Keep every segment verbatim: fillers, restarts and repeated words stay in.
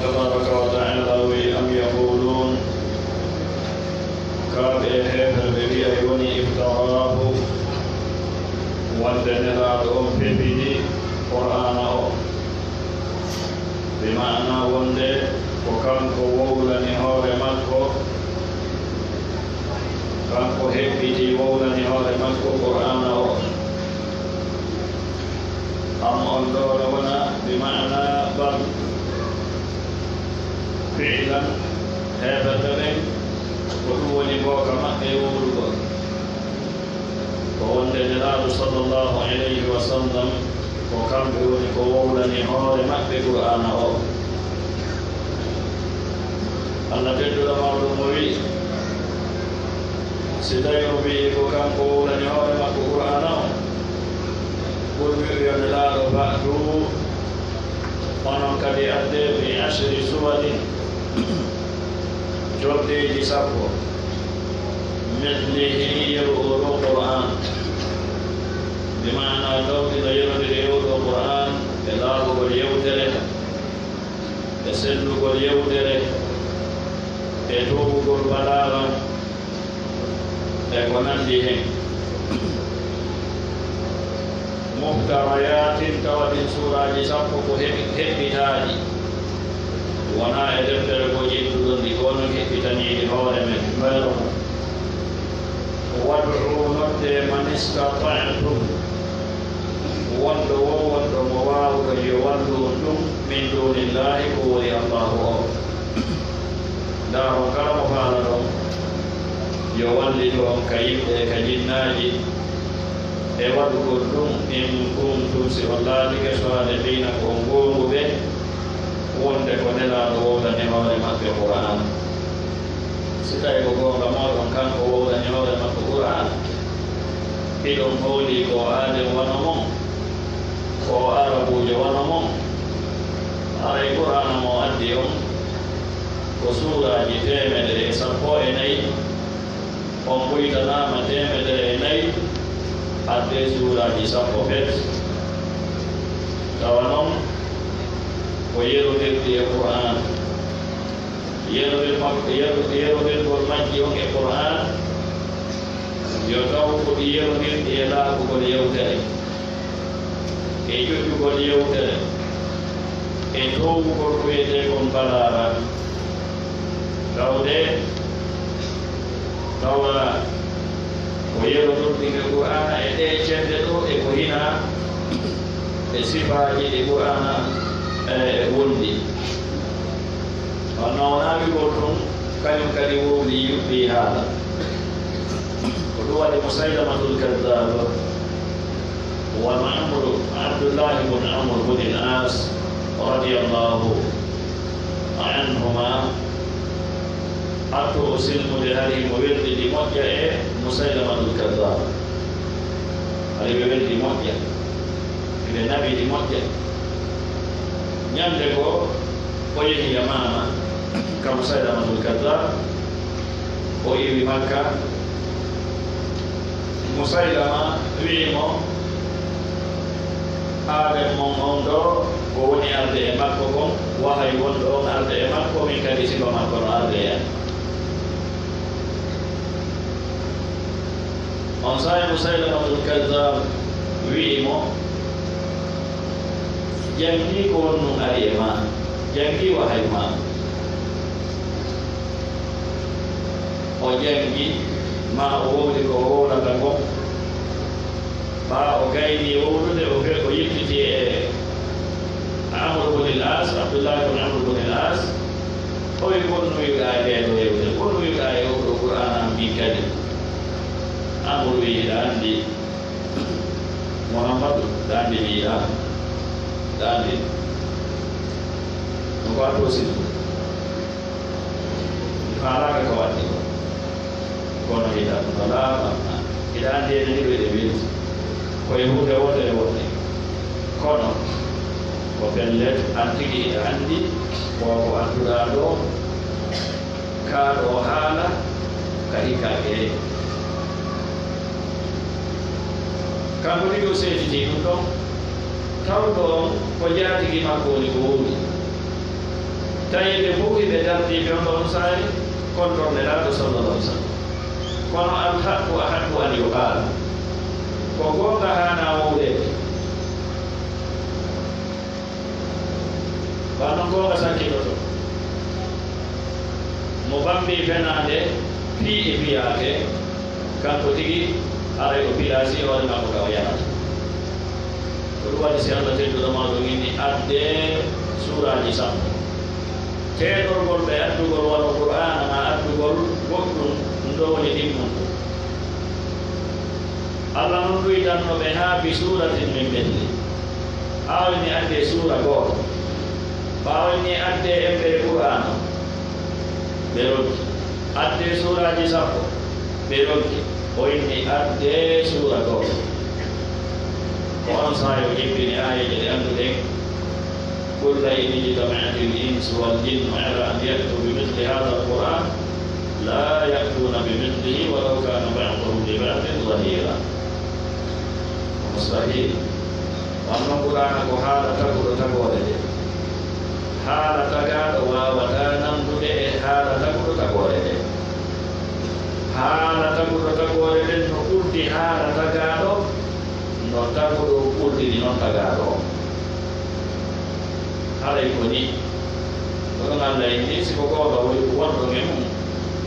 Tabaraka wa ta'ala wi, "Am yaqulun," kaa ɓe heeferɓe wi'ay woni, "iftaraahu," wonde Nelaaɗo on pepidi Qur'aana o, bi ma'ana wonde ko kanko wowlani hoore makko, kanko heɓɓiti wowlani hoore makko Qur'aana o. Am on ɗoo no wona bi ma'ana bal. Fi'lan, heeferɓe ɓen, ko ɗum woni gooka maɓɓe e wowlugol. Ko wonde Nelaaɗo sallallahu alayhi wa sallam, ko kamɓe woni ko wowlani hoore maɓɓe Qur'aana o. Allah tedduɗo mawɗo mo wi'i, si tawi o wi'i ko kanko wowlani hoore makko Qur'aana o, qul, wi'u yo Nelaaɗo, fa'tu, onon kadi arde, bi ashri suwarin, joldeeji sappo, mislihi, yeru oo ɗoo Qur'aan, bi ma'ana tawti no yerondiri e oo ɗoo Qur'aan e laaɓugol yewtere, e sellugol yewtere, e toowugol balaaga, e ko nanndi hen. Muftarayaatin, tawa ɗin suuraaji sappo ko heɓi-, heɓɓitaaɗi, wonaa e deftere ko ƴettuɗon ɗi, ko onon heɓɓitaniiɗi hoore men, mbayro mo. Wad'u, noddee, man istata'tum, wonɗo woo wonɗo mo waawuɗon yo wallu on ɗum, min duunillaahi, ko woni Allaahu o. Ndaaroo kala mo faalaɗon yo wallitu on ka yimɓe e ka jinnaaji, e waɗugol ɗum, in kuntum, si on laatike, saadiqiina, ko on goonguɓe, wonde ko Nelaaɗo wowlani hoore maɓɓe Qur'aan. Si tawi ko goonga mooɗon, kanko wowlani hoore makko Qur'aan, hiɗon hoolii ko o aadee wano mon, ko o arabuujo wano mon, haray Qur'aana mo o addi on ko suuraaji teemedere e sappo e nayi, on ɓuytanaama teemedere e nayi, addee suuraaji sappo pet. Tawa non ko yerondirɗi e Qur'aan. Yerondir-, yeru-, yerondirgol majji on e Qur'aan, yo taw ko ɗi yerondirɗi e laaɓugol yewtere, e ƴoƴugol yewtere, e toowugol ko wiyetee kon balaaga. Tawde, tawa ko yerondirɗi e Qur'aana e ɗee cende ɗoo, e ko hinaa e sifaaji ɗi Qur'aana, e, wondi. Kono wonaa wi'ugol tun, kañum kadi wowli, yuɓɓi haala. Ko ɗum waɗi Musaylamatul Kaddaab, wano Amru, Abdullaahi bun Amr bun al-Aas, radiyallaahu anhumaa, artu o silmude, hari mo weldi ɗi moƴƴa e Musaylamatul Kaddaab. Hari ɓe weldi moƴƴa, ɓe naɓi ɗi moƴƴa. Ñande goo, o yehi Yamaama, ka Musaylamatul Kaddaab, o iwi Makka. Musaylama wi'i mo, "Aalen mon on ɗoo, ko woni arde e makko kon, wahayu wonɗo on arde e makko, min kadi sifa makko no arde e am." On saa'i Musaylamatul Kaddaab wi'i mo, "Janngii ko wonnun ari e maa, janngii wahayu maa." O janngi, maa o wowli ko o wowlata kon. Ɓaawo o gaynii wowlude, o fe-, o yiltiti e Amr bun al-As, Abdullah bun Amr bun al-As. O wi, "Ko honno wi'uɗaa e ndee ɗoo yewtere? Ko honno wi'uɗaa e oo ɗoo Qur'aana an min kadi?" Amr wi, "Hiɗa anndi, Muhammadu, hiɗa anndi mi yiɗaa. Hiɗa anndi no ko a toosi ɗum." Mi faalaaka ko waɗi ko. Kono hiɗa, no laaɓa, hiɗa anndi enen ɗiɗo eɗen weldi. Ko e huunde wootere wonɗen. Kono ko pellet, an tigi hiɗa anndi ko ko adduɗaa ɗoo, kaa ɗoo haala ka hikka e. Kanko tigi o seeditii ɗum ɗon. Tawɗo on ko jaatigi makko woni ko wowli. Tawi ɓe mbuuwi ɓe dartii fewndo on saari, kontor Nelaaɗo sallallahu alaihi wasallam. Kono alhaqqu ahaqqu an yuqal, ko goonga haanaa wowleede. Kono noon goonga sakkitoto. Mo bambii fenaande fii e fiyaake, kanko tigi haray o pilaasi hoore makko ka o yanata. Ko ɗum waɗi si Allah tedduɗo mawɗo inni addee suuraaji sappo. Teeɗorgol ɓe addugol wano Qur'aana maa addugol goɗɗum, ɗum ɗo woni ɗimmundu. Allah noon ɗuydanno ɓe haa bi suuratin min misli. Ɓaawo inni addee suura gooto. Ɓaawo inni addee embere Qur'aana. Ɓe ronki. Addee suuraaji sappo. Ɓe ronki. O inni addee suura gooto. Ko on saaya o jippini aayeeje ɗe annduɗen. قل لئن اجتمعت الإنس والجن على أن يأتوا بمثل هذا القرآن لا يأتون بمثله ولو كان بعضهم لبعض ظهيرا. Mustahil. Wonno Qur'aana ko haala taguɗo tagoore nde. Haala tagaaɗo waawataa nanndude e haala taguɗo tagoore nde. Haala taguɗo tagoore nden no ɓurdi haala tagaaɗo, no taguɗo ɓurdiri noon tagaaɗo on. Haray ko ni, ko ɗum Allah inni, si ko goonga woni ko wonɗon e mum,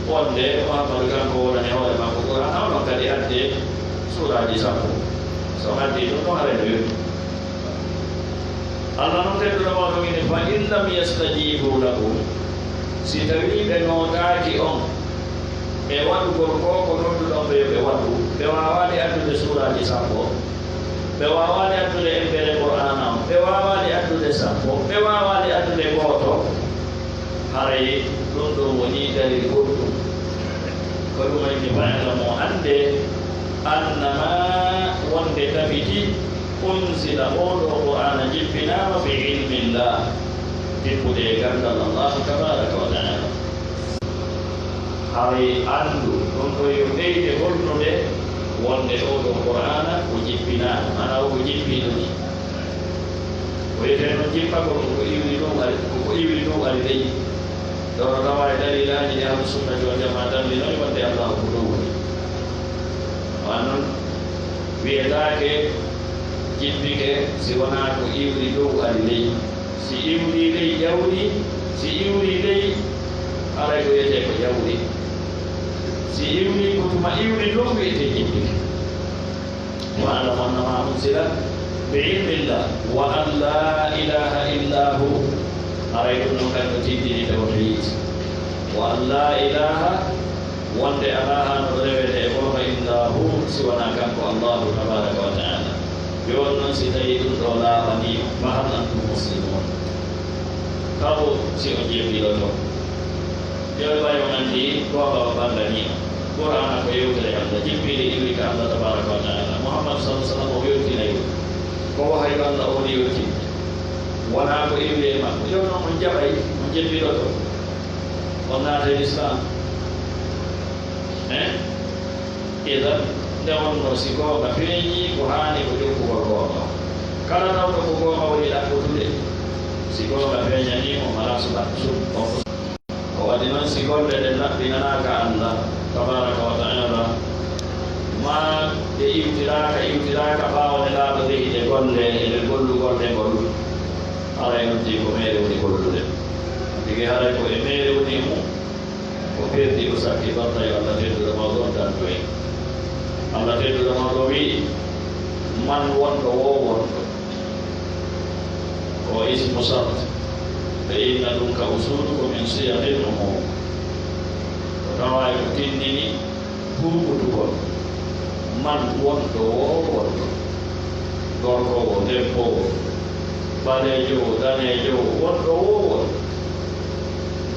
wonde Muhammadu kanko wonani hoore makko Qur'aana, onon kadi addee suuraaji sappo. So on addii ɗum ɗon, haray no yoɓi. Allah noon tedduɗo mawɗo inni, فإن لم يستجيبوا لكم, si tawii ɓe nootaaki on e waɗugol ko ko nodduɗon ɓe yo ɓe waɗu, ɓe waawaali addude suuraaji sappo, ɓe waawaali addude embere Qur'aana on, ɓe waawaali addude sappo, ɓe waawaali addude gooto, haray ɗum ɗum wonii dalil goɗɗum. Ko ɗum woni فاعلموا, anndee, أنما, wonde tabiti, أنزل, oo ɗoo Qur'aana jippinaama بعلم الله, tippude e ganndal Allaahu tabaaraka wa ta'aala. Haray anndu, ɗum ɗo yo ɓeyde hollude wonde oo ɗoo Qur'aana ko jippinaama, maanaa o ko jippiiɗo nii. Ko wiyetee noon jippagol, ko ko iwri dow ari, ko ko iwri dow ari ley. Ɗo no tawa e dalilaaji ɗi Ahlu Sunnati wal Jamaa danndinori wonde Allaahu ko dow woni. Wan noon wiyetaake jippike si wonaa ko iwri dow ari ley. Si iwri ley ƴawri, si iwri ley, haray ko wiyetee ko ƴawri. Si iwri ko tuma iwri dow wiyetee jippike. واعلم أنما أنزل بعلم الله وأن لا إله إلا هو. Haray ɗum noon kadi no tinndini tawhiid. وأن لا إله, wonde alaa haanooɗo reweede e goonga إلا هو, si wonaa kanko Allaahu tabaaraka wa ta'aala. Jooni noon si tawii ɗum ɗo laaɓanii on, فهل أنتم مسلمون. Taw si on jebbiloto. Yo ɓay on anndi goonga o bannganii on. Qur'aana ko yewtere Allah, jippiinde iwri ka Allah tabaaraka wa ta'aala. Muhammad sallallahu alaihi wasallam o yewtinay ɗum. Ko wahayu Allah o woni yewtinde. Wonaa ko iwri e makko. Jooni noon on jaɓay, on jebbiloto. On naatay Lislaam. Hein? Idan, nde wonnoo si goonga feeñii, ko haani ko jokkugol goonga. Kala tawɗo ko goonga woni ɗaɓɓutude, si goonga feeñanii mo, mala suɓa, suɓ-, o O waɗi noon, si golle ɗen laɓɓinanaaka Allah tabaaraka wa ta'aala, maa ɗe iwtiraaka, iwtiraaka ɓaawo Nelaaɗo yehi ɗe golle e ɗe gollugol ɗe ngol, haray noon tigi ko meere woni gollude. Tigi haray ko e meere woni e mum, ko perdi, o sakki batta. Yo Allah tedduɗo mawɗo on dandu en. Allah tedduɗo mawɗo wi'i, man wonɗo woo wonɗo. Ko ismu sart, ɓe inna ɗum ka usulu ko min siyaqil umum. Ko tawa e ko tindini huɓutugol man wonɗo woo wonɗo, gorko woo, debbo woo, ɓaleejo woo, daneejo woo, wonɗo woo wonɗo,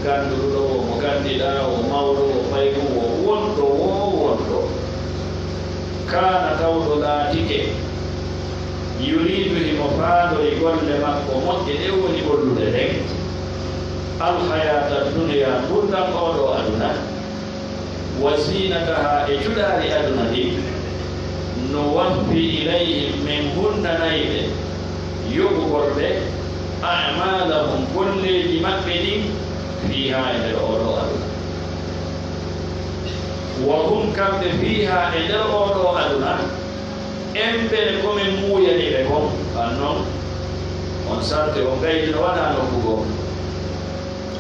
gannduɗo woo, mo ganndiɗaa woo, mawɗo woo, fayɗo woo, wonɗo woo wonɗo. Kaana, tawɗo laatike, yuriidu, himo faandori golle makko moƴƴe ɗe woni gollude ɗen, alhayaata duniya, ngurndan oo ɗoo aduna, wa ziinataha, e cuɗaari aduna ndin, nuwaffi ilayhim, min hunnanay ɓe yoɓugol ɓe, أعمالهم, golleeji maɓɓe ɗin, فيها, e nder oo ɗoo aduna. وهم, kamɓe, فيها, e nder oo ɗoo aduna, embere ko men muuyani ɓe kon. An non, on sarti, on gaydi no waɗaa nokku goo.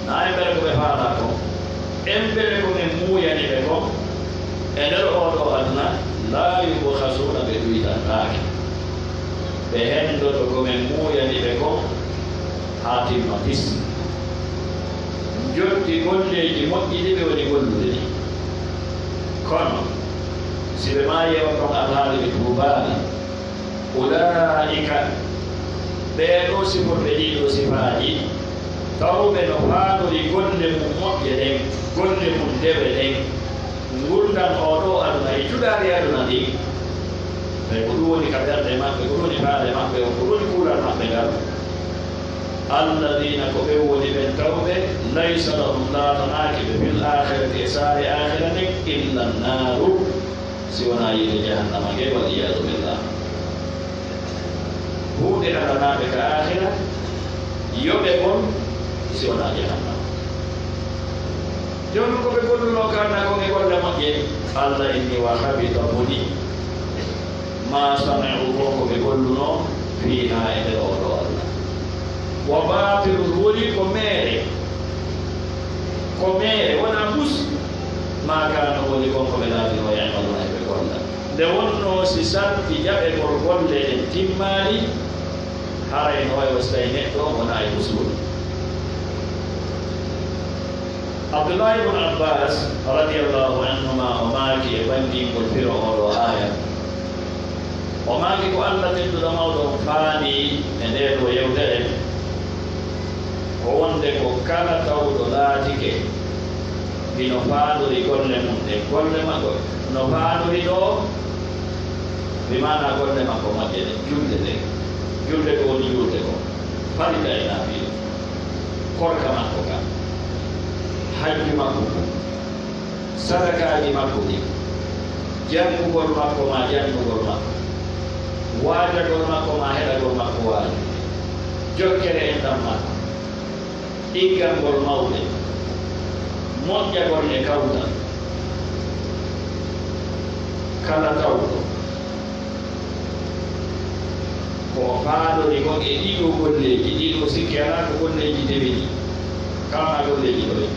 Na embere ko ɓe faalaa kon. Embere ko men muuyani ɓe kon e nder oo ɗoo aduna, لا يبخسون, ɓe ɗuytantaake. Ɓe henndoto ko men muuyani ɓe kon haa timma fis. Njotti golleeji moƴƴi ɗi ɓe woni gollude ɗin. Kono, si ɓe maayii on ɗon alhaali ɓe tuubaali, أولئك, ɓee ɗoo siforɓe ɗii ɗoo sifaaji, tawɓe no faandori golle mun moƴƴe ɗen, golle mun dewe ɗen, ngurndan oo ɗoo aduna e cuɗaari aduna ndin, tawi ko ɗum woni ka ɓerɗe maɓɓe, ko ɗum woni faale maɓɓe on, ko ɗum woni kuulal maɓɓe ngal. الذين, ko ɓen woni ɓen tawɓe, ليس لهم, laatanaaki ɓe, في الآخرة, e saare aakhira nden, إلا النار, si wonaa yiite jahannama nge, والعياذ بالله. Huunde alanaaɓe ka aakhira, yo ɓe bon, si wonaa jahannama. Jooni ko ɓe gollunoo kan na kon e golle moƴƴe, Allah inni, وحبط, boni, ما صنعوا, kon ko ɓe gollunoo, فيها, e nder oo ɗoo aduna. وباطل, woni ko meere, ko meere, wonaa mus, ما كانوا, woni kon ko ɓe laatinoo, يعملون, e ɓe golla. Nde wonnoo si sarti jaɓegol golle ɗen timmaali, haray no wayi wa si tawi neɗɗo on wonaa e mus woni. Abdullahi ibn Abbas, radiyallahu anhuma, o maaki e banngingol firo oo ɗoo aaya. O maaki ko Allah tedduɗo mawɗo on faandii e ndee ɗoo yewtere, ko wonde ko kala tawɗo laatike hino faandori golle mun ɗen, golle makko no faandori ɗoo, bi maanaa golle makko moƴƴe ɗen, julde ɗen, julde ko woni julde ko, farilla e naafila, korka makko kan, hajju makko kun, sadakaaji makko ɗin, janngugol makko maa janngugol makko, waajagol makko maa heɗagol makko waaju, jokkere enɗan makko, ɗiggangol mawɓe, moƴƴagol e kawtal. Kala tawɗo ko o faandori kon e ɗii ɗoo golleeji, ɗii ɗoo sikke alaa ko golleeji dewini, kama golleeji ɗoye.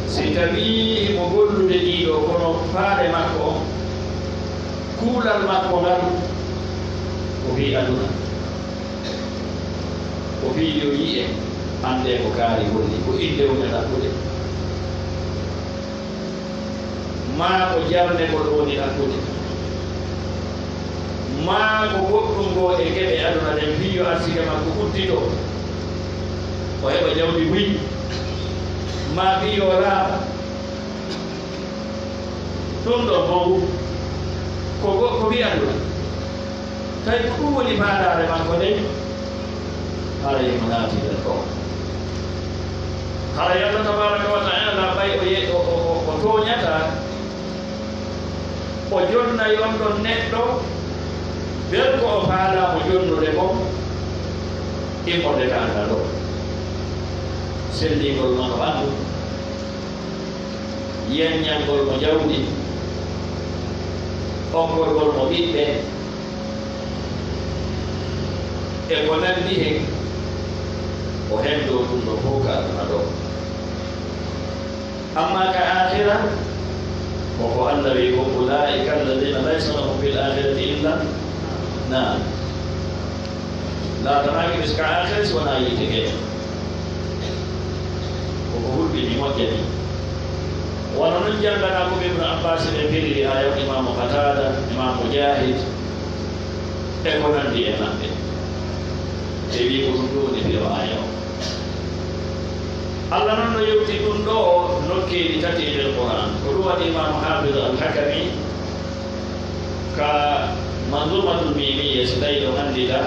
Si tawii himo gollude ɗii ɗoo, kono faale makko on, kuulal makko ngal, ko fii aduna, ko fii yo yi'e, anndee ko kaari woni, ko innde woni ɗaɓɓude. Maa ko jarnegol woni ɗaɓɓude, maa ko goɗɗum ngoo e geɗe aduna ɗen, fii yo arsike makko uddito, o heɓa jawdi buy, maa fii yo laaɓa. Ɗum ɗoo fow ko go-, ko fii aduna. Tawi ko ɗum woni faandaare makko nden, haray mo naati nder ɗoo. Haray Allah tabaaraka wa ta'aala ɓay o ye-, o, o, o, o tooñataa, o jonnay on ɗon neɗɗo, bel ko o faalaa mo jonnude kon, immorde ka annda ɗoo. Sellingol mo no ɓanndu, yanñangol mo jawdi, okkorgol mo ɓiɓɓe, e ko nanndi hen, o henndoo ɗum ɗoo fow ka aduna ɗoo. Amma ka aakhira, ko ko Allah wi'i ko, أولئك الذين ليس لهم في الآخرة إلا النار. Laatanaaki ɓe ka aakhira si wonaa yiite nge. Ko ko hulɓini moƴƴani. Wano non jannganaa ko Ibnu Abbaas ɓe firiri aaya on, Imaamu Qataada, Imaamu Mujaahid, e ko nanndi e maɓɓe. Ɓe wi'i ko ɗum ɗum woni firo aaya on. Allah non no yewti ɗum ɗoo nokkeeli tati e nder Qur'aan. Ko ɗum waɗi Imaamu Haafiz Al-Hakami ka Manzuumatul Miimiyya, si tawii ɗon anndita,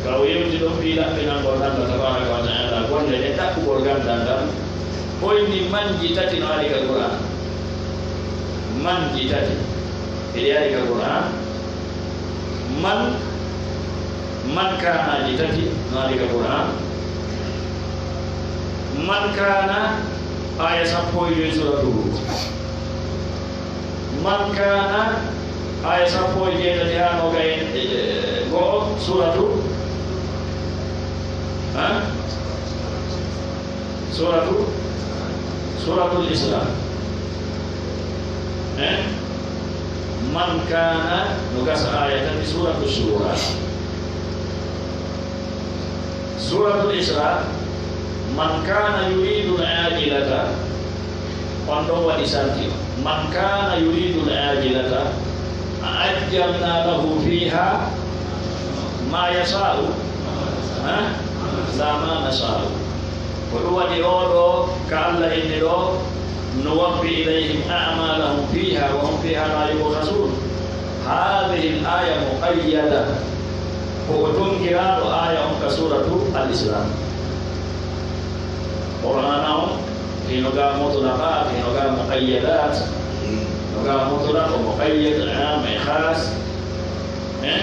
ka o yewti ɗon fii laɓɓinangol Allah tabaaraka wa ta'aala golle ɗen, ɗaɓɓugol ganndal ngal, o inni manji tati no ari ka Qur'aan. Manji tati eɗi ari ka Qur'aan. Man, Man kaanaaji tati, no ari ka Qur'aan. Man kaana, aaya sappo e joy, suuratu Huud. Man kaana, aaya sappo e jeetati haa noogaye e go'o, suuratu, ha? Suuratu, Suuratul Isra. Eh? Man kaana, no gasa aaya tati, Suuratu Shuura. Suuratul Isra, man kaana yuriidu al-aajilata, on ɗon waɗi sarti. Man kaana yuriidu al-aajilata, ajjalnaa lahu fiihaa maa yashaa'u, ha? Laa maa nashaa'u. Ko ɗum waɗi oo ɗoo, ka Alla inni ɗoo, nuwaffi ilayhim a'maalahum fiihaa wa hum fiihaa laa yubkhasuun. Haadihil aaya muqayyada. Ko o tonkiraaɗo aaya on ka suuratu Al-Isra. Qur'aana on, hino ga mutlaqaat, hino ga muqayyadaat, hino ga mutlaq, muqayyad, aam e khaas. Eh?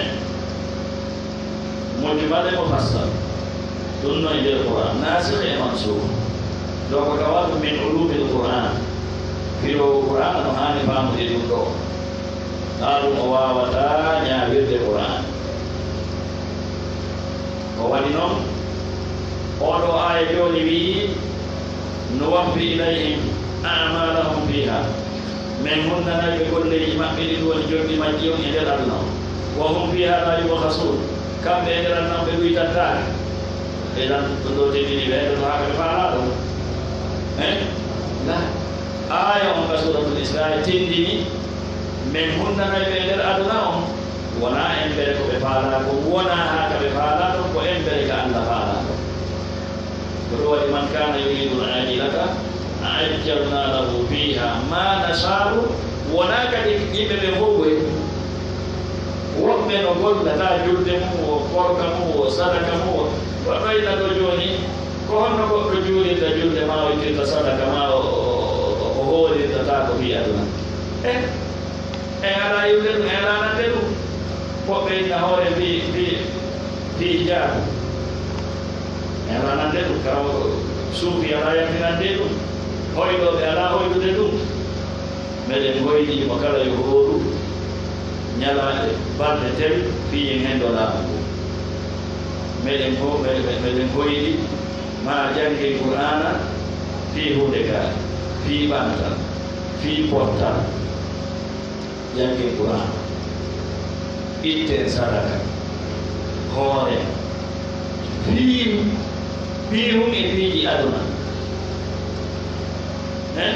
Mujmal e mufassal. Ɗum no e nder Qur'aan, naasikh e mansuukh. Donc, ko tawa ɗum min uluumil Qur'aan. Firoowo Qur'aana no haani faamude ɗum ɗoo. Haa ɗum o waawataa ñaawirde Qur'aan. Ko waɗi noon, oo ɗoo aaya jooni wi'i, nuwaffi ilayhim a'maalahum fiihaa. Men hunnanay ɓe golleeji maɓɓe ɗi ɗum woni jonɗi majji on e nder aduna on. Wa hum fiihaa laa yubkhasuun. Kamɓe e nder aduna on ɓe ɗuytantaake. Idan, ɗum ɗoo tindini ɓe, ɓe to haa ɓe faalaa ɗum. Eh? Laa. Aaya on ka Suuratul Israa'i tindini, men hunnanay ɓe e nder aduna on, wonaa embere ko ɓe faalaa kon, wonaa haa ka ɓe faalaa ɗon, ko embere ka Alla faalaa ɗon. Ko ɗum waɗi, man kaana yuriidu al-aajilata ajjalnaa lahu fiihaa maa nashaa'u, wonaa kadi yimɓe ɓe fow koy. Woɓɓe no gollata julde mum o, korka mum o, sadaka mum o. Goɗɗo ina ɗo jooni, ko honno goɗɗo juulirta julde maa o ittirta sadaka maa o, o, o, o, o hoolirta taa ko fii aduna? Eh, en alaa iwde ɗum, en alaa nande ɗum. Woɓɓe inna hoore fii, fii, fii hijaabu. En alaa nande ɗum, karaw suufi alaa yamminande ɗum. Hoyɗooɓe alaa hoyɗude ɗum. Meɗen hoyɗi mo kala yo hooru ñalaaɗe balɗe tewi fii en henndo laamu ngu. Meɗen ho-, me-, me-, meɗen hoyɗi maa janngen Qur'aana fii huunde gaari, fii ɓantal, fii pottal. Janngen Qur'aana. Itten sadaka, hoore, piiw, piiwum e piiji aduna. Hein?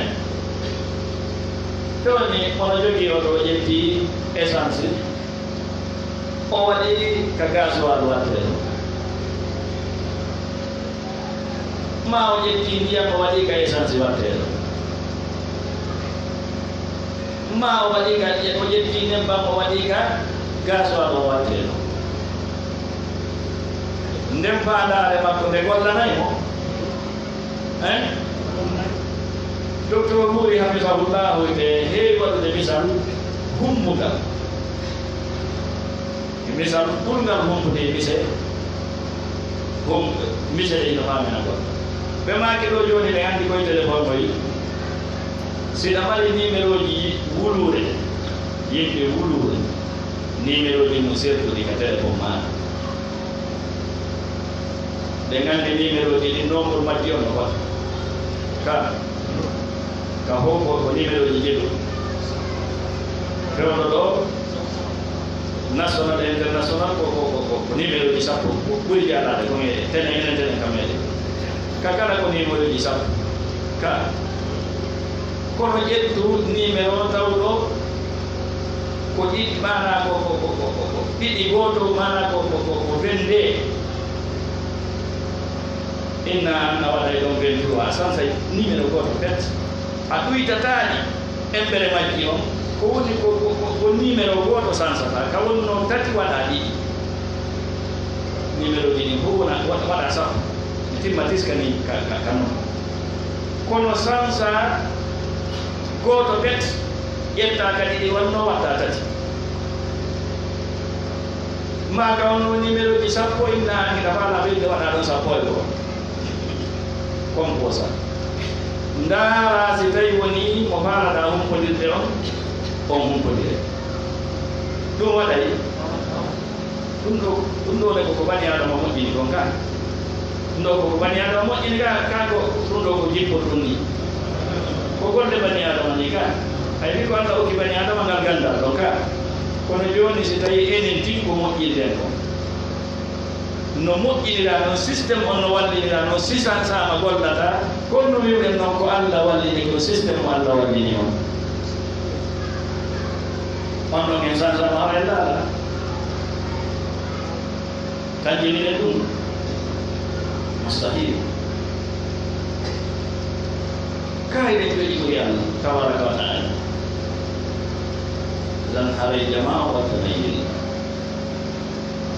Jooni, mono jogii oto, o ƴetti essence, o waɗi ka gasoil wattee. Maa o ƴetti ndiyam, o waɗi ka essence wattee ɗo. Maa o waɗi ka, o ƴetti nebbam, o waɗi ka gasoil o wattee ɗo. Nden faandaare makko nde gollanay mo. Hein? Docteur Mouri hafisahullahu ete heewi waɗude misal humbugal. Misal ɓurngal humpude e mise, hum-, mise ɗe ino faamina goɗɗo. Ɓe maaki ɗo jooni, ɗe anndi koye téléphone moy. Si ɗa mari nimerooji wuluure, yimɓe wuluure, nimerooji mum sertuɗi ka téléphone maa. Ɗe nganndi nimerooji ɗin, nombre majji on no foti. Ka, ka fof ko, ko nimerooji jeɗu. Fewndo ɗo, national e international ko, ko, ko, ko, ko nimerooji sappo ko ɓuri jaalaade, ko e tene, enen tene ka meɗen. Ka kala ko nimerooji sappo. Ka, kono ƴettu nimero tawɗo ko ɗiɗi, maanaa ko, ko, ko, ko, ko, ko ɗiɗi gooto, maanaa ko, ko, ko, ko vingt-deux. Inna an a waɗay ɗon vingt-trois, a sansay nimero gooto pet. A ɗuytataali embere majji on. Ko woni ko, ko, ko, ko nimero gooto sansata, ka woni noon tati waɗa ɗiɗi. Nimero ɗiɗi fof wona, wa-, waɗa sappo. Ɗi timma tiska ni ka, ka, ka noon. Kono sansa gooto pet, ƴetta ka ɗiɗi wonno watta tati. Ma ka on numéro ji sappo inna angi ka faala ɓeyde waɗa ɗon sappo e goo. Composa. Ndaara si tawi woni mo faalaɗa humpondirde on, on humpondire. Ɗum waɗay. Ɗum ɗo, ɗum ɗo ne koko bani Adama moƴƴini kon ka. Ɗum ɗo koko bani Adama moƴƴini ka, ka ko ɗum ɗo ko jippor ɗum ni. Ko golle bani Adama ni ka. Hay wi ko Allah okki bani Adama ngal gandal ɗon ka. Kono jooni si tawi enen tin ko moƴƴinɗen kon. No moƴƴinira non, système on no wallinira non, si sa-, sama gollata, kono no wi'uɗen non ko Allah wallini, ko système mo Allah wallini on. On ɗon en sansama haray laala. Kanjinire ɗum. Mustahil. Kayre ɓe ɓuri Allah, tabaraka wa ta'ala. Lan haray jama'a wa tanayil.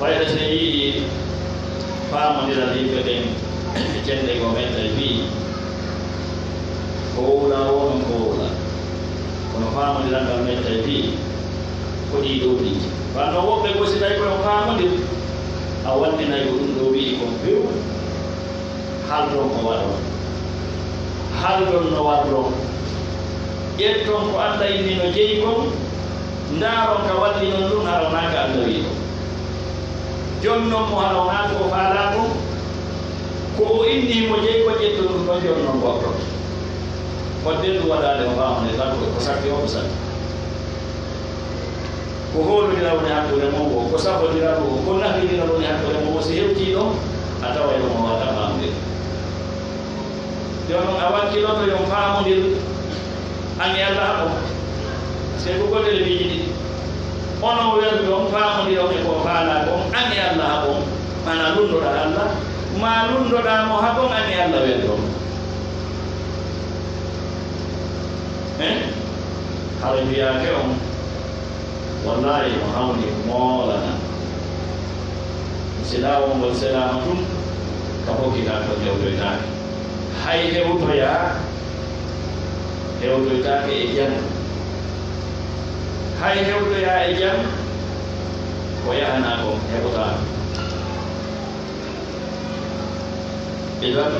Fayda si en yiɗi faamondiral yimɓe ɓen, cenɗe goo mettay fii ko wowla woo non ko wowla. Kono faamondiral ngal mettay fii ko ɗii ɗoo ɗii. Wanno woɓɓe goo si tawi kono faamondir, a wanndiray ko ɗum ɗoo wi'i kon few. Haldon ko waɗon. Haldon no warron. Ƴetton ko Allah inni no jeyi kon, ndaaron ka wallinon ɗum, hara wonaa ka Allah wi'i ɗum. Jonnon mo hara wonaa ko o faalaa kon, ko o inni himo jeyi kon, ƴetton ɗum ɗon jonnon goɗɗo. Wadde ɗum waɗaade o faamane tan ko, ko sakke o ko sakke. Ko hoolodira woni hakkunde mon woo, ko sabodira ɗum, ko nafidira woni hakkunde mon woo, si hewtii ɗon, a taway ɗon o waɗa faamude. Jooni non a wakkiloto yo on faamondir, an e Allah haɓon. Sey ko golle ɗe piiji ɗiɗi. Onon welɗon, faamondiron e ko faalaa kon, an e Allah haɓon. Maanaa lunndoɗaa Allah, maa lunndoɗaa mo haɓon, an e Allah welɗon. Hein? Hara wiyaake on. Wallaahi, no hawni moolana. Silaawo ngol selaama tun, ka hokkitaa to hewtoytaake. Hay hewtoyaa, hewtoytaake e jam. Hay hewtoyaa e jam, ko yahanaa kon heɓotaa. Idan,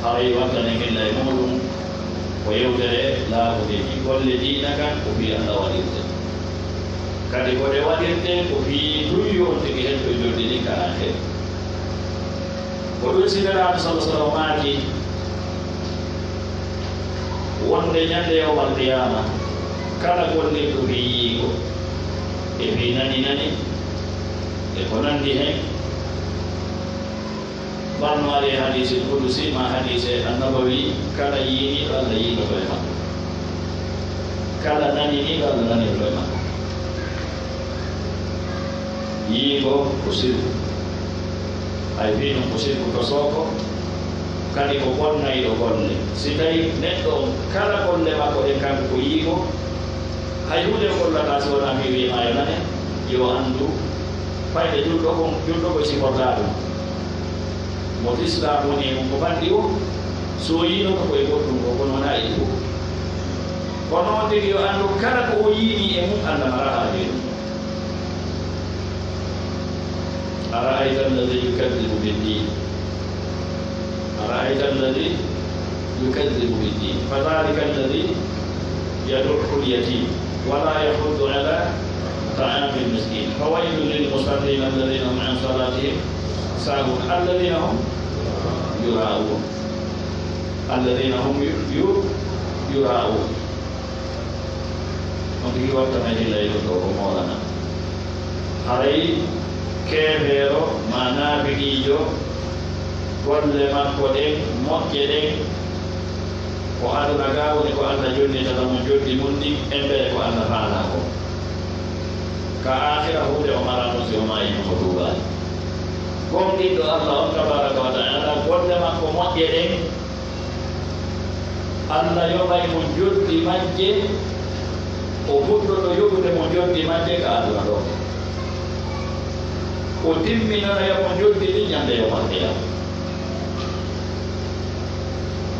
haray wattane gilla e muuɗum ko yewtere laaɓude ɗi golle diina kan, ko fii Allah waɗirte. Kadi ko ɗe waɗirte, ko fii tun yo on tigi hetto joddi ɗin ka aakhira. Ko ɗum si Nelaaɗo sallallaahu alayhi wa sallam maaki, wonde ñande yawmal qiyaama, kala gollirɗo fii yiigo, e fii nani nani, e ko nandi hen, Ɓanno ari e hadiisil qudusi ma hadiise annabawi, kala yiiniiɗo Allah yiinoto e makko. Kala naniniiɗo Allah nanirto e makko. Yiigo ko sirku. Hay fii ɗum ko sirku tosooko, kadi ko bonnayɗo golle. Si tawi neɗɗo on kala golle makko ɗen kanko ko yiigo, hay huunde o gollataa si wonaa fii wi'e maa yo nane, yo anndu fayde julɗo kon, julɗo ko sifortaa ɗum. Mo Islaam woni e mum ko fanɗi o, so o yiinoto ko e goɗɗum ko, kono wonaa e ɗum. Kono on tigi yo anndu kala ko o yiini e mum, Allah maraa haaju e ɗum. أرأيت الذي يكذب بالدين. أرأيت الذي يكذب بالدين. فذلك الذي يدع اليتيم ولا يحض على طعام المسكين. فويل للمصلين الذين هم عن صلاتهم ساهون. الذين هم يراءون. الذين هم ي-، ي-، يراءون. On tigi wattana hilla e ɗum ɗo ko moolana. Haray keefeero maa naafiqiijo, golle makko ɗen, moƴƴe ɗen, ko aduna gaa woni ko Allah jonnitata mo joddi mum ɗin, embere ko Allah faalaa ko. Ka aakhira huunde o maraa ɗum si o maayii mo tuubaali. Gomɗinɗo Allah on tabaaraka wa ta'aala, golle makko moƴƴe ɗen, Allah yoɓay mo joddi majje, o fuɗɗoto yoɓude mo joddi majje ka aduna ɗo. O timminana mo joddi ɗin ñande yawmal qiyaama.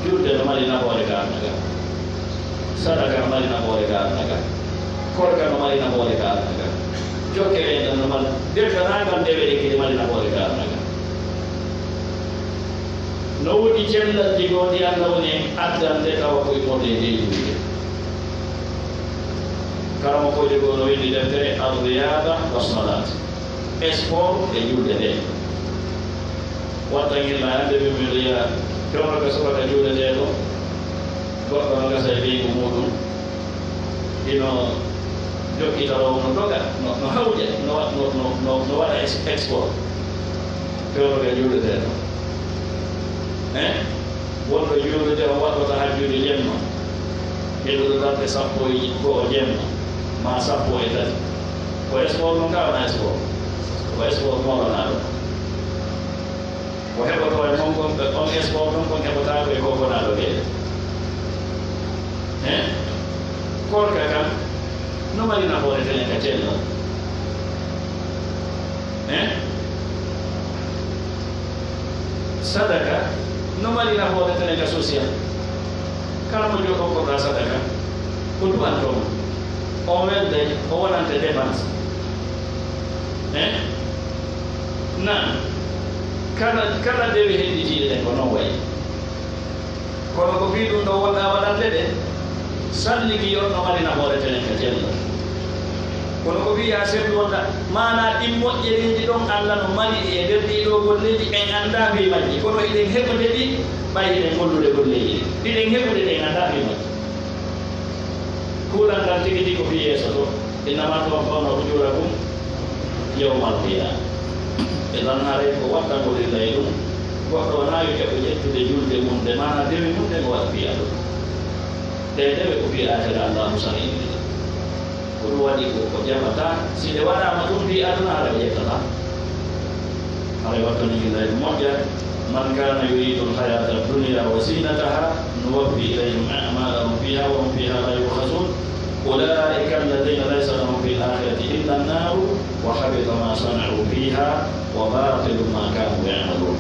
Julde no mari nafoore ka aduna ka. Sadaka no mari nafoore ka aduna ka. Korka no mari nafoore ka aduna ka. Jokkere en ɗan no mala. Deftanaagal ndewe e kede mali nafoore kaarnagal. No woodi cellal jigooɗi Allah woni en addande tawa koye mode e nde juulde. Karamokoojo goo no winndi deftere Al-Riyada wa Salat. Sport e juulde nde. Watta ngel na hannde min mi wiya fewndo ka subaka juuleteeɗo. Goɗɗo no gasa e ɓeyngu muuɗum. Ino jokkita ɗo, no doga, no, no hawja, no wa-, no, no, no, no waɗa ex-, export. Fewndo ka juuleteeɗo. Eh? Wonɗo juulude, o waɗɗo tahajjude jemma. Heɓuɗo darɗe sappo e go'o jemma, maa sappo e tati. Ko sport ɗum ka wona sport? Ko sport moolonaaɗo. Ko heɓotoo e mon kon, on sport ɗon kon heɓotaako e ko gonaaɗo weeyo. Eh? Korka kan, no mari nafoore tenen ka cellal. Eh? Sadaka, no mari nafoore tenen ka social. Kala mo jokkotoɗaa sadaka, ko du'antoo mo. O welday, o wonante dépense. Eh? Nan, kala, kala dewe hedditiiɗe ɗen ko non wayi. Kono ko fii ɗum ɗo wonɗaa waɗande ɗe, salligi on no mari nafoore tenen ka cellal. Kono ko fii yaa senndu wonɗa, maanaa ɗin moƴƴereeji ɗon Alla no mari ɗi e nder ɗii ɗoo golleeji, en anndaa fii majji, kono hiɗen heɓude ɗi, ɓay hiɗen gollude golleeji ɗin. Hiɗen heɓude ɗi, en anndaa fii majji. Kuulal ngal tigi tigi ko fii yeeso to. Innama tuwaffawna ujurakum yawmal qiyama. E ɗon haray ko wattangol illa e ɗum, goɗɗo wonaa yo jaɓo ƴettude julde mum nde, maanaa dewe mum ɗe ngo waɗa fii aduna. Ɗe dewe ko fii aakhira Allaahu sari'ini ɗe. Ko ɗum waɗi ko, ko jaɓataa, si ɗe waɗaama ɗum fii aduna, hara ɓe ƴettataa. Haray wattani illa e moƴƴa, man kana yuridu alhayata addunya wa zinataha nuwaffi ilayhim a'malahum fiha wa hum fiha la yubkhasun. Ulaika alladhina laysa lahum fil akhirati illa an-naru wa habita ma sana'u fiha wa batilun ma kanu ya'malun.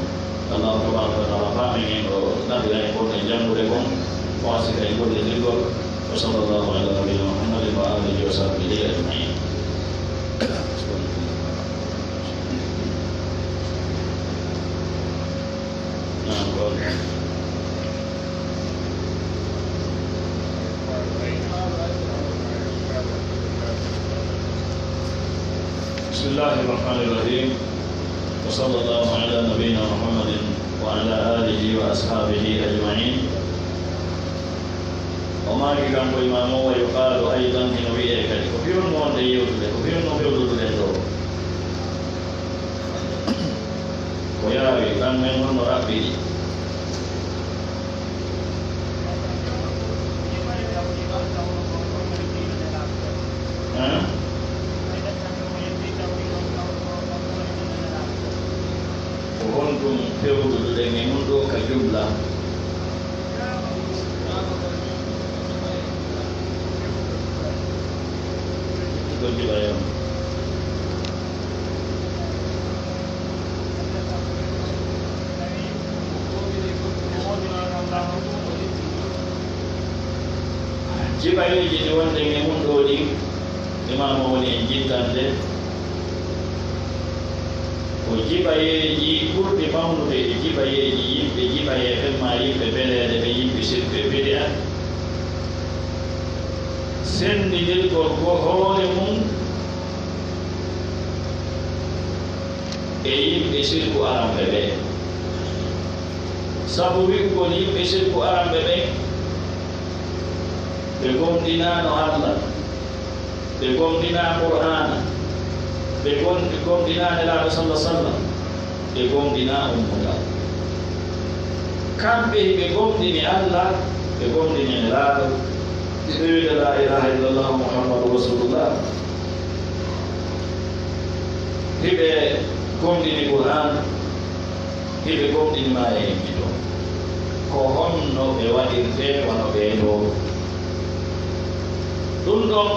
Allahu tabaraka wa taala faamin en o naɓira en bonde janngude kon, o asika en bonde jirgol. Wa sallallahu ala nabiyina Muhammadin wa alihi wa sahbihi ajma'in. Naam, ko on. بسم الله الرحمن الرحيم. وصلى الله على نبينا محمد وعلى آله وأصحابه أجمعين. O maaki kanko Imaamu o, ويقال أيضا, hino wi'ee kadi, ko fii honno wonde yewtude, ko fii honno fewdoduɗen ɗoo? Ko yaawi, ɗan men honno raɓɓiɗi? Hã? Ko honɗum fewdoduɗen e mun ɗoo ka jumla? Ko jiɓa e on. Jiɓayeeji ɗi wonɗen e mun ɗoo ɗin, Imaamu woni en jittande. Ko jiɓayeeji ɓurɗi mawnude e jiɓayeeji yimɓe jiɓayeeɓe maa yimɓe beleeɗe ɓe yimɓe sirku e bidi'a. Senndindirgol ko hoore mun e yimɓe sirku aranɓe ɓe. Sabu wi'ugol yimɓe sirku aranɓe ɓe, ɓe gomɗinaano Alla, ɓe gomɗinaa Qur'aana, ɓe gom-, ɓe gomɗinaa Nelaaɗo salla sallam, ɓe gomɗinaa ummutal. Kamɓe hiɓe gomɗini Alla, ɓe gomɗini Nelaaɗo, hiɓe wi'ude laa ilaaha illallah Muhammadu Rasulullah, hiɓe gomɗini Qur'aan, hiɓe gomɗini maa e yimɓe toon. Ko honno ɓe waɗirtee wano ɓee ɗoo? Ɗum ɗon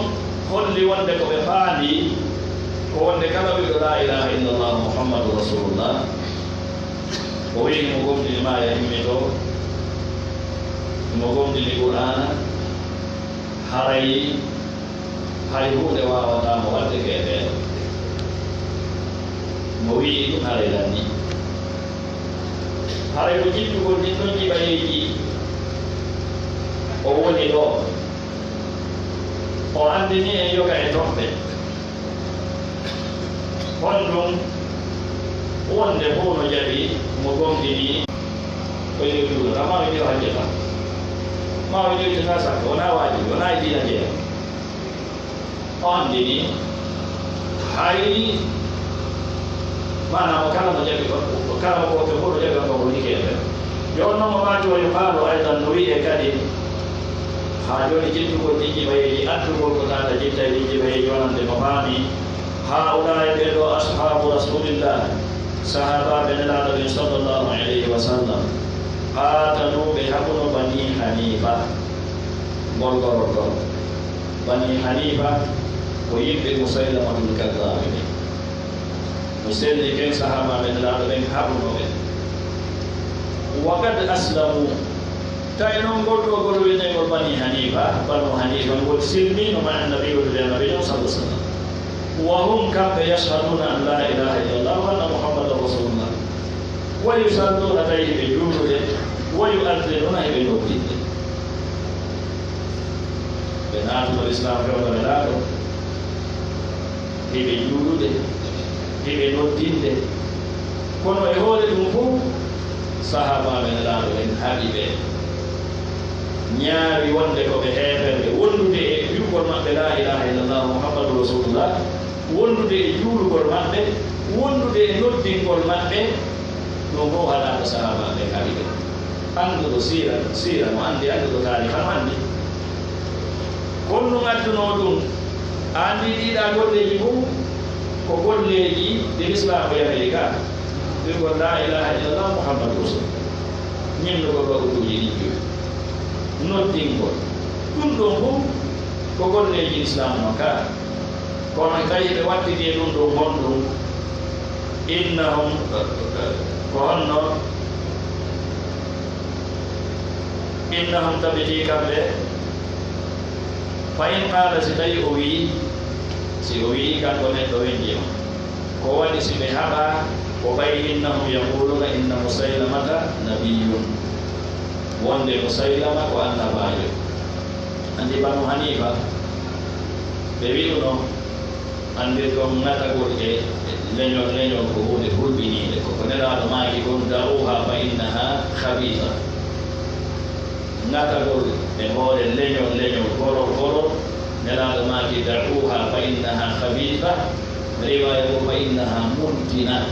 holli wonde ko ɓe faandii ko wonde kala wi'uɗo laa ilaaha illallah Muhammadu Rasulullah, o wi'i himo gomɗini maa e yimɓe toon, himo gomɗini Qur'aana, haray hay huunde waawataa mo waɗde keebeeɗo. Mo wi'i ɗum haray lanni. Haray ko jippugol ɗin ɗon jiɓayeeji o woni ɗo. O anndini en yoga e toɓɓe. Honɗum wonde fof no jaɓi mo gomɗini ko yewtude, ma o ƴeew hajja tan. Ma o ƴeewtata sakko, wonaa waajibi, wonaa e diina jeyaa. O anndini hay maanaam kala mo jaɓi on, kala mo ko fof no jaɓi on ko woni keefe. Yo on noon mo maaki wa yuqaalu aydan no wi'e kadi haa jooni jippugol ɗin jiɓayeeji, addugol ko taata jittay ɗin jiɓayeeji wonande mo faami. Haa'ulaa'i ɓee ɗoo ashaabu Rasuulillah, sahaabaaɓe Nelaaɗo ɓen sallallahu alayhi wa sallam, qaataluu ɓe haɓuno Banii Haniifa. Ngol gorol ɗon. Banii Haniifa ko yimɓe Musaylamatul Kazzaabi ɓen. Mo selli ken sahaabaaɓe Nelaaɗo ɓen haɓuno ɓe. Wa qad aslamuu. Tawi noon ngol ɗoo gol wi'eteengol Banii Haniifa, Banu Haniifa, ngol silmiino ma'a Annabi, wondude Annabi on, sallallahu alayhi wa sallam. Wa hum, kamɓe, yashhaduuna an laa ilaaha illallah wa anna Muhammadan Rasuulullah. Wa yusalluuna, tawi hiɓe juulude, wa yu'adhdhinuuna, hiɓe noddinde. Ɓe naatuno Lislaam fewndo Nelaaɗo, hiɓe juulude, hiɓe noddinde. Kono e hoore ɗum fof, sahaabaaɓe Nelaaɗo ɓen haɗi ɓe, ñaawi wonde ko ɓe heeferɓe, wondude e wi'ugol maɓɓe, "Laa ilaaha illallah, Muhammadu Rasuulullah." Wondude e juulugol maɓɓe, wondude e noddingol maɓɓe, ɗum fof haɗaaka sahaabaaɓe haɗi ɓe. Annduɗo siira, siira no anndi, annduɗo taariha no anndi. Kono ɗum addunoo ɗum, a anndi ɗiɗa golleeji fof ko golleeji ɗi Lislaam e Amerika. Wi'ugol laa ilaaha illallah Muhammadu Rasul. Ñinnugol waɗutuuji ɗin joyi. Noddingol. Ɗum ɗon fof ko golleeji Lislaam no ka. Kono tawi ɓe wattiti e ɗum ɗo ngonɗum, innahum, ko honno, innahum tabiti kamɓe, fa in qaala, si tawi o wi'i, si o wi'i kanko neɗɗo weñji on, ko waɗi si ɓe haɓa, ko ɓay innahum yaquluna inna Musaylamata nabiyyun, wonde Musaylama ko annabaajo. Anndi Banu Hanifa, ɓe wi'uno, anndirɗon ŋatagol e leñol, leñol ko huunde hulɓiniinde. Ko ko Nelaaɗo maaki kon, "Da'uha fa innaha khabitha." Ŋatagol e hoore leñol, leñol gorol, gorol, Nelaaɗo maaki, "Da'uha fa innaha khabitha." Riwaaya ko, "Fa innaha muntina."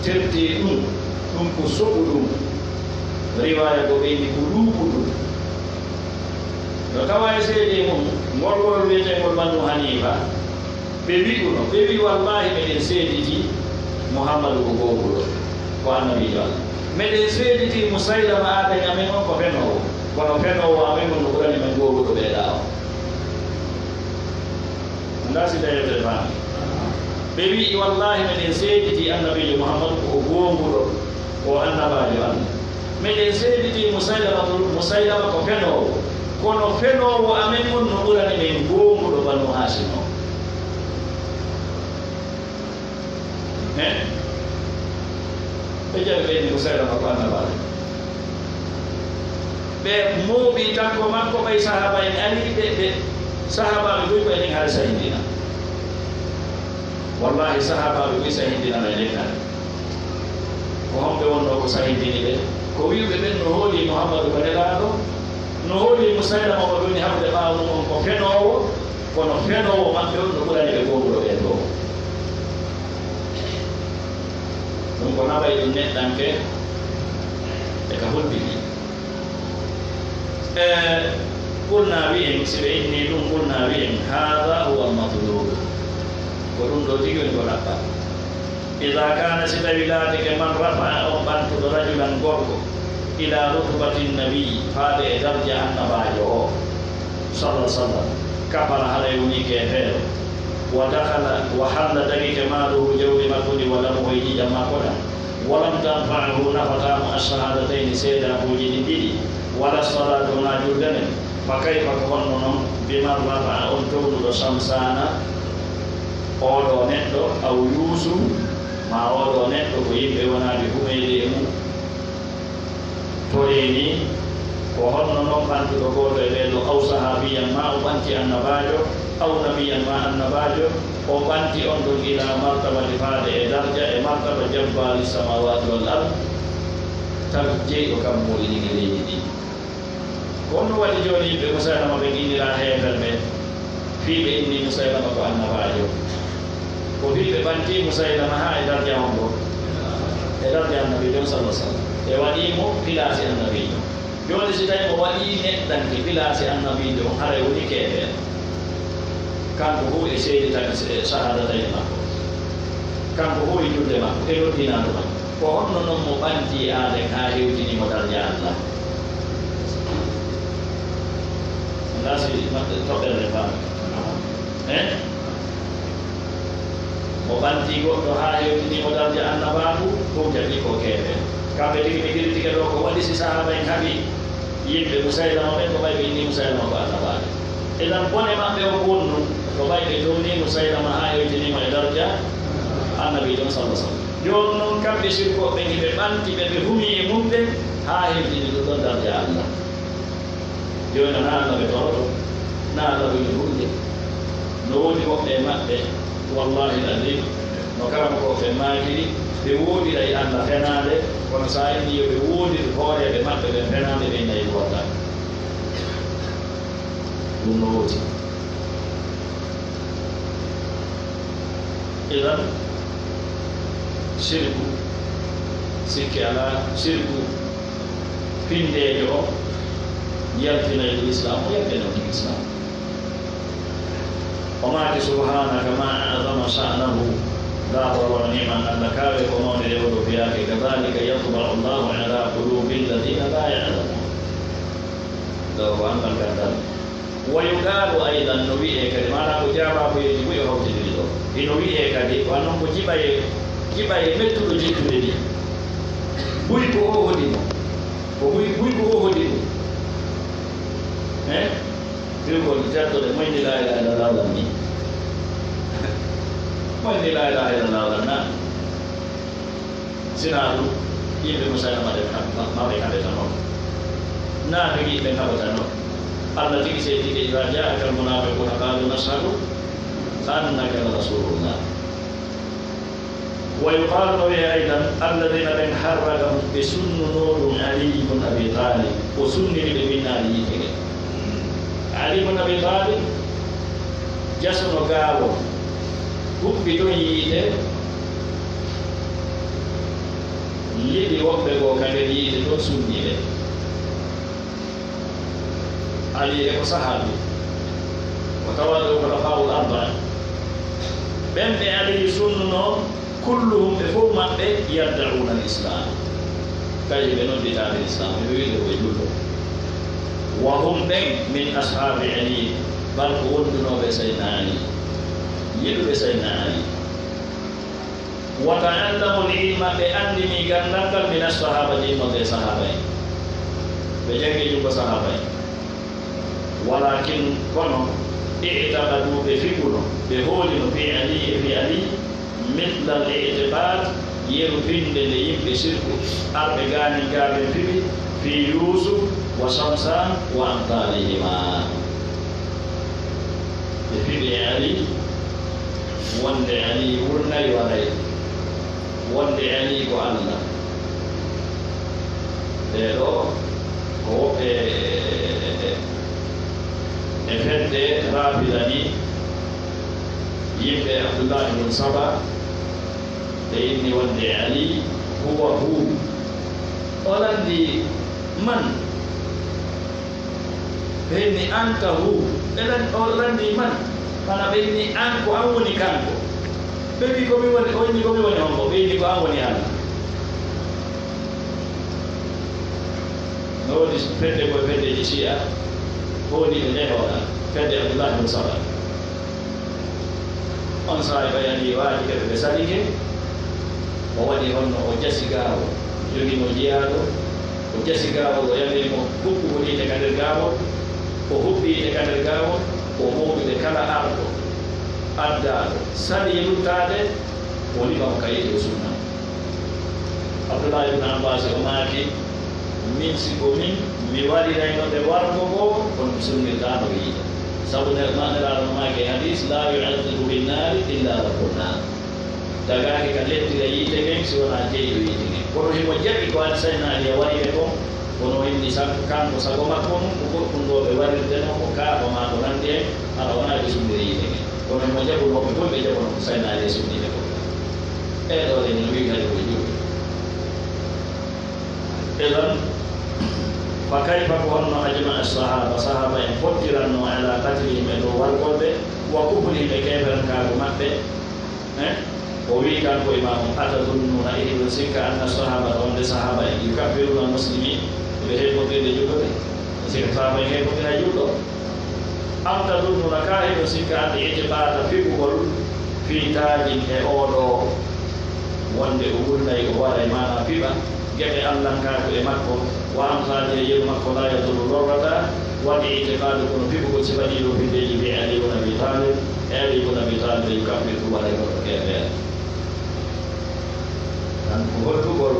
Tertee ɗum, ɗum ko soɓuɗum. Riwaaya ko ɓeydi ko luuɓuɗum. No tawa e seede mum, ngol ngol wi'eteengol Banu Hanifa, ɓe wi'uno, ɓe wi'i, "Wallaahi, meɗen seediti Muhammadu ko gooŋɗuɗo, ko annabiijo Allah. Meɗen seediti Musaylama aaden amen on ko fenoowo, kono fenoowo amen on no ɓurani men gooŋɗuɗo ɓeeɗa on." Ndaa si dayete faami. Ɓe wi'i, "Wallaahi, meɗen seediti annabiijo Muhammadu ko o gooŋɗuɗo, ko o annabaajo Allah. Meɗen seediti Musaylamatul, Musaylama ko fenoowo, kono fenoowo amen on no ɓurani men gooŋɗuɗo Banu Haasim on." He? Ɓe jaɓi ɓe ni Musaylama ko annabaajo. Ɓe mooɓi takko makko, ɓay sahaaba en ari, ɓe, ɓe sahaabaaɓe buy ko enen hare sahindina. Wallaahi, sahaabaaɓe buy sahindinano enen hare. Ko homɓe wonnoo ko sahindini ɓe? Ko wi'uɓe ɓen no hooli Muhammadu ko nelaaɗo, no hooli Musaylama ko woni haɓude ɓaawo mum on ko fenoowo, kono fenoowo maɓɓe on no ɓurani ɓe gooŋɗuɗo ɓen ɗoo. Ɗum ko naɓay ɗum neɗɗanke e ka hulɓini. E, qulnaa wi'en, si ɓe inni ɗum, qulnaa wi'en, "Haadha huwa al-matlub." Ko ɗum ɗoo tigi woni ko ɗaɓɓaa. Idaa kaana, si tawi laatike, man rafa'a, on ɓantuɗo, rajulan, gorko, ilaa rutbati nabi, faade e darja annabaajo o, sallallahu alaihi wasallam, kafara, haray woni keefeero, wa dakhala, wa halla, dagike, maaluhu, jawdi makko ndi, wa damuhu, e ƴiiƴam makko ɗam, wa lam tanfa'hu, nafataa mo, ash-shahaadatayn, seedaakuuji ɗin ɗiɗi, wala salaatu, wonaa julde nden, fa kayfa, ko honno non, biman rafa'a, on townuɗo, shamshaana, oo ɗoo neɗɗo, aw yuusu, Maa oo ɗoo neɗɗo ko yimɓe wonaaɓe humeede e mum. Toree nii, ko honno non ɓantuɗo gooto e ɓee ɗoo, aw sahaabiyan, maa o ɓanti annabaajo, aw nabiyan, maa annabaajo, o ɓanti on ɗon ilaa martabati faade e darja e martaba jabbaari samaawaati wal ard, tawi jeyɗo kammuuli ɗin e leydi ndin? Ko honɗum waɗi jooni yimɓe Musaylama ɓen inniraa heeferɓe, fii ɓe inni Musaylama ko annabaajo? Ko fii ɓe ɓanti Musaylama haa e darja honɗo? E darja annabiijo on, sallallaahu alayhi wa sallam. Ɓe waɗii mo pilaasi annabiijo. Jooni, si tawii mo waɗii neɗɗanke pilaasi annabiijo on, haray woni keefeero. Kanko fow e seeditani e shahaadatayn makko. Kanko fow e julde makko, e noddinaandu makko. Ko honno non mo ɓanti Aaden haa hewtini mo darja Allah? Anndaa si maɓɓe toɓɓere nde faami. Eh? Mo ɓanti goɗɗo haa hewtini mo darja annabaaku, ɗum jaɓi ko keefe. Kamɓe tigi ɓe kiritike ɗo, ko waɗi si sahaaba en haɓi yimɓe Musaylama ɓen, ko ɓay ɓe inni Musaylama ko annabaajo? Idan bone maɓɓe on wonnun, ko ɓay ɓe towni Musaylama haa hewtini mo e darja annabiijo on, sallallaahu alayhi wa sallam. Jooni non kamɓe sirkooɓe ɓen, hiɓe ɓanti ɓe, ɓe humi e mum ɓen haa hewtini ɗum ɗon darja Allah. Jooni, na Allah ɓe toroto, na Allah ɓe hulde. No woodi woɓɓe e maɓɓe, wallaahi l-aziim, no karamokooɓe ɓen maakiri, ɓe wooɗiray Allah fenaande, kono si a inni yo ɓe wooɗir hooreeɓe maɓɓe ɓen fenaande, ɓe inna yiɗi wallaahi. Ɗum no woodi. Idan, sirku, sikke alaa, sirku, pinndeejo o yaltinay ɗo Islaam, o yaltinay ɗo Islaam. O maaki, "Subhaanaka maa a'zama sha'nahu." Laawol wona neeman Allah, kawe ko mawnde e o ɗo fiyaake. "Kadhaalika yatba'u Allaahu alaa quluubi lladiina laa ya'lamuun." Ɗo ko anndal gandal. Wa yuqaalu aydan, no wi'ee kadi, maanaa ko jaabaabuyeeji buy o hawtidiri ɗo. Hino wi'ee kadi, ko non ko jiɓayee, jiɓayee mettuɗo jittude ni. Buy ko o hoɗi mo. Ko buy, buy ko o hoɗi mo. Eh? Buy ko jattude, moy ni laa ilaaha illallah lan ni. Moy ni laa ilaaha illallah lan na. Sinaa ɗum, yimɓe Musaylama ɓen kam, ma-, ma ɓe kaɓetano. Naa ɓe yimɓe kaɓetano. Allah tigi seedike, "Izaa jaa'akal munaafiquuna qaaluu nashhadu annaka la rasuulullah." Wa yuqaalu, no wi'ee aydan, "Alladiina ɓen harragahum", ɓe sunnunoo ɗum Ali ibn Abi Taalib, o sunniri ɓe winnaali yiite nge. Ali ibn Abi Taalib, jasuno gaawol, huɓɓi ɗon yiite, liɓi woɓɓe goo ka nder yiite ton, sunni ɓe. Ali e ko sahaabi, o tawa ɗo ko Khulafaa'ul Arba'a. Ɓen ɓe Ali sunnunoo, kulluhum, ɓe fow maɓɓe, yadda'uuna al-Islaam. Kay ɓe nodditaade Islaam, ɓe wi'ude ko e julɓe. Wa hum, ɓen, min ashaabi Ali, bal ko wondunooɓe Sayyidina Ali, yiɗuɓe Sayyidina Ali. Wa ta'allamu al-ilma, ɓe anndini ganndal ngal, min as-sahaabati, immorde e sahaaba en. Ɓe janngi junngo sahaaba en. Walaakin, kono, i'taqadu, ɓe fiɓuno, ɓe hoolino, fi Ali, e fi Ali, mithlal i'tiqaad, yeru fiɓnde nde yimɓe sirku, arɓe gaanin gaa ɓen fiɓi, fi Yuusuf wa Samsaan wa amthaalihimaa. Ɓe fiɓi e Ali, wonde Ali wurnay waray, wonde Ali ko Allah. Ɓee ɗoo ko woɓɓe e, e, e, e fedde Raafida ni, yimɓe Abdullahi bun Saba, ɓe inni wonde Ali huwa hu. O lanndii man? Ɓe inni anta hu. Ɓe lan-, o lanndii man? Mana ɓe inni an, ko an woni kanko. Ɓe wi'i ko mi woni, o inni ko mi woni honko? Ɓe inni ko an woni Allah. No woodi fedde ko e feddeeji Shi'a, hooliiɓe nde hoora, fedde Abdullahi bun Saba. On saa'i ɓayanii waaji ɓe, ɓe salike, o waɗi honno o jasi gaawol, joginoo jiyaaɗo, o jasi gaawol, o yamiri mo huɓɓugol yiite ka nder gaawol, o huɓɓi yiite ka nder gaawol, o mooɓi nde kala arɗo, addaaɗo, salii luttaade, Woni kam ka yiite o sunna. Abdullah ibn Abbas o maaki, min si ko min, mi warirayno ɓe wargo goo, kono mi sunnirtaano ɓe yiite. Sabu ne, ma-, Nelaaɗo no maaki e hadis, "La yu'adhdhibu bin naari illa rabbun naar." Tagaaki ka lettira yiite ngen si wonaa jeyɗo yiite ngen. Kono himo jaɓi ko Adi Sayyidina Ali wari ɓe kon, kono o inni sa-, kanko sago makko nun, ko goɗɗum ɗo ɓe warirteno ko kaaba maa ko nandi hen, hara wonaa ɓe sunnira yiite ngen. Kono himo jaɓunoo ɓe fof, ɓe jaɓuno ko Sayyidina Ali e sunniiɓe ko. E ɗo de min wi'i kadi ko juuɓe. Idan, fa kayfa ko honno ajma'a sahaba, sahaba en pottiranno ala qatlihim e dow wargol ɓe, wa kufrihim e keeferankaagu maɓɓe, eh? O wi'i kanko Imaamu, "Atazunnuna, e hiɗon sikka anna sahabata, wonde sahaba en, yukaffiruna muslimin, ɓe heɓotirde juulɗo ɓe?" On sikka sahaba en heɓotira juulɗo? Am tazunnuna, ka hiɗon sikka anna itiqada fibugol fi taajin e oo ɗoo, wonde o wulnay, o waray, maana fiɓa geɗe Allankaagu e makko, wa amsaali e yeru makko, la yadurru lorrata, waɗi itiqadu kono fibugol sifa ɗiɗo fi deeji bi Ali ibn Abi Talib, e Ali ibn Abi Talib e yukaffir ɗum waray goɗɗo keefeere. Tan ko hollugol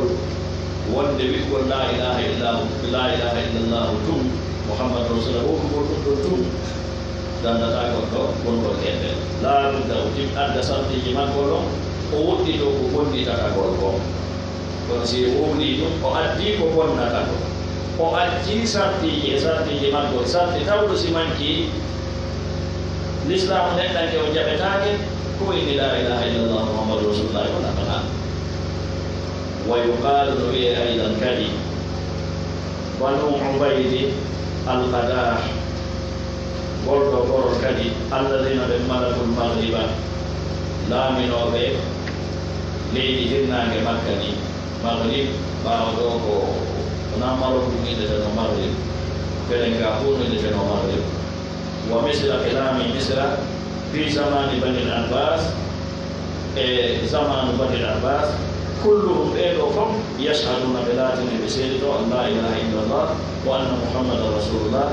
wonde wi'ugol laa ilaaha illa, laa ilaaha illallahu tun, Muhammadu Rasulullah, hollugol ɗum ɗon tun, dandataa goɗɗo wonugol keefeere. Laa budda o tim-, adda sartiiji makko ɗon, o woɗɗitoo ko bonnitatagol kon. Kono si o wowlii ɗum, o addii ko bonnata kon. O accii sartiiji e sartiiji makko, sarti tawɗo si mankii, Lislaamu neɗɗanke on jaɓetaake, ko inni laa ilaaha illallah Muhammadu Rasulullah ko nafataa. Wa yuqaalu, no wi'ee aydan kadi, Banu Ubaydi al-Qadah, ngol ɗoo gorol kadi, alladina ɓe malakul maghriba, laaminooɓe leydi hirnaange Makka ni. Maghrib, ɓaawo ɗoo ko, ko naa Marok ɗum innetenoo Maghrib, Ferenka fof no innetenoo Maghrib. Wa Misra, ɓe laami Misra, fi zamani Banil Abbas, e zamanu Banil Abbas, kulluhum, ɓee ɗoo fof, yashhaduna, ɓe laatini, ɓe seeditoo, an laa ilaaha illallah, wa anna Muhammadan Rasulullah,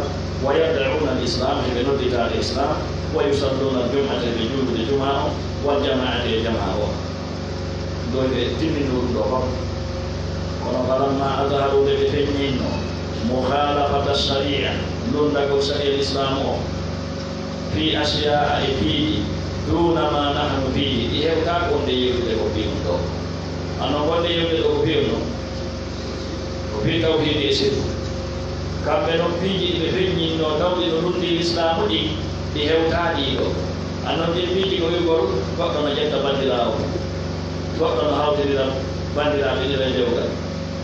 wa yad'una al-Islam, ɓe nodditaade Islam, wa yusalluna al-jum'ata, ɓe juulude jumaa on, wal jamaa'ati, e jamaa on. Ɗo ɓe timmini ɗum ɗo fof. Kono falamma azharu, nde ɓe feññinno, mukhalafata sharia, lunndagol sharia Islaamu o, fi ashyaa, e piiji, duna ma nahnu fihi, ɗi hewtaako wonde yewtude ko fii ɗum ɗo. Anno wonde yewtude ɗo ko fii ɗum ɗo. Ko fii tawhiidi e sirku. Kamɓe noon piiji ɗi ɓe feññinnoo tawɗi no lunndii Lislaamu ɗi, ɗi hewtaa ɗii ɗo. Anno ɗin piiji ko wi'ugol goɗɗo no ƴetta banndiraawo mum, goɗɗo no hawtidira banndiraaɓe ɗiɗo e dewgal,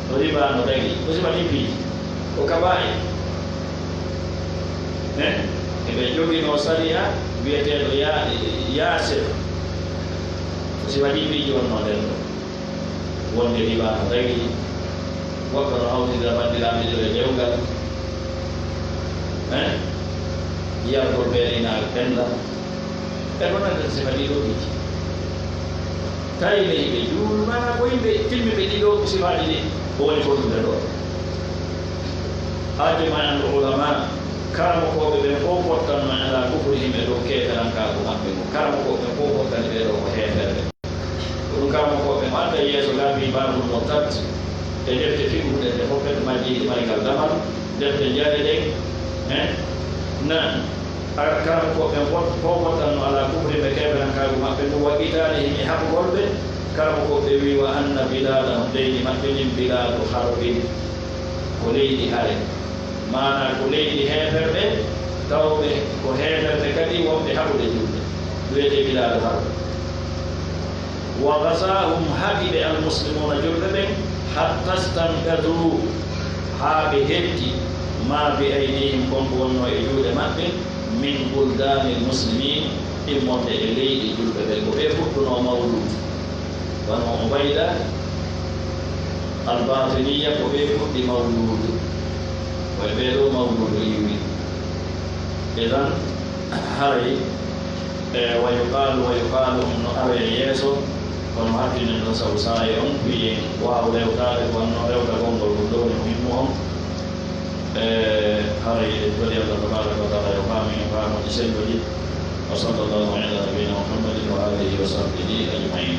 no riba no dagi. Ko sifa ɗin piiji. Ko kabaa'ir. Eh? Eɓe njoginoo sariya wiyeteeɗo ya-, yaasir. Ko sifa ɗin piiji wonnoo nder ɗo. Wonde riba no dagi, goɗɗo no hawtidira banndiraaɓe ɗiɗo e dewgal, eh? Yargol beeɗinaaɓe ɓenda. E ko nanndi sifa ɗiɗo piiji. Tawi ne yimɓe juulma ko yimɓe timmiɓe ɗiɗo sifaaji ɗi ko woni fottude ɗo. Ajma al ulama, karamokooɓe ɓen fof pottanno ala kufrihim e dow keeferankaaku maɓɓe ngu. Karamokooɓe ɓen fof pottani ɓee ɗo ko heeferɓe. Ko ɗum karamokooɓe mo adda yeeso gaabii Baabul Murtad e defte fiqhu ɗen, ɗe fof ɓe majjii, ɗe mari ngal damal, defte jare ɗen, eh? Na, a-, karamokooɓe ɓen fof, fof pottanno ala kufri ɓe keeferankaagu maɓɓe ngu, wa qitaalihim e haɓugol ɓe. Karamokooɓe ɓe wi'i, wa anna bilaadahum, leydi maɓɓe ndin, bilaadu harbin, ko leydi hare. Maanaa ko leydi heeferɓe, tawɓe ko heeferɓe kadi wonɓe haɓude juulɓe, wi'etee bilaadu harb. Wa ghazaahum, haɓi ɓe almuslimuuna, juulɓe ɓen, hatta stanqadhu, haa ɓe hetti, maa bi aydiihim, kon ko wonnoo e juuɗe maɓɓe, min buldaanil muslimiin, immorde e leyɗe juulɓe ɓen. Ko ɓe fuɗɗunoo mawluudu. Banu Ubayda al-Baatiniya, ko ɓe fuɗɗi mawluudu. Ko e ɓee ɗoo mawluudu iwi. Idan, haray, e, wa yuqaalu, wa yuqaalu, no aroya yeeso, kono hakkilnen ɗon sabu saa'i on, fii en waaw rewtaade ko wonnoo rewtagol ngol ko ɗoo no muhimmu on. E, haray en toli Allah tabaaraka wa taala yo faamu en faamuuji selluɗi. Wa sallallahu ala nabiyyina Muhammadin wa alihi wa sahbihi ajma'in.